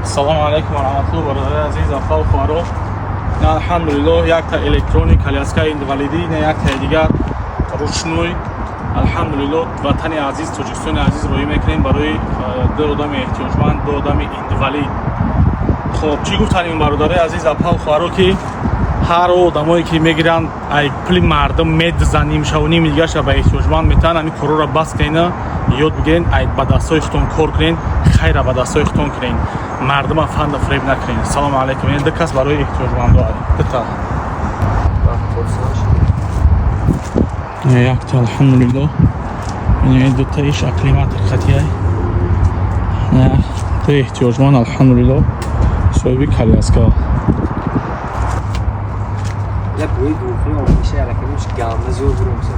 Ассалому алайкум ва раҳматуллоҳ, бародари азиз, апа хоҳаро. Алҳамдулиллоҳ, якта электроник коляска инвалидӣ, не, яктаи дигар ручной. Алҳамдулиллоҳ, ватани азиз, Тоҷикистони азиз, роҳӣ мекунем барои ду одами эҳтиёҷманд, ду одами инвалид. Хоб, чӣ гуфтанем, бародари азиз, апа хоҳаро, ки ҳар одамое ки мегиранд, ай пули мардум медизанд, нимшаву ними дигарша ба эҳтиёҷманд метаҳанд, ҳамин корҳоро бас кунена, ёд бигирен, ай ба дастҳои худтон кор кунен, хайра ба дастҳои худтон кунен, мардума фанда фиреб накунен. Салому алайкум. Ин ду кас барои эҳтиёҷмандо, дута, якта, алҳамдулиллоҳ, дутаиш акклиматор хатияй, ду эҳтиёҷманд, алҳамдулиллоҳ, соҳиби коляска. Я бӯи духи омеша яраканиш ганда зӯр бурумса.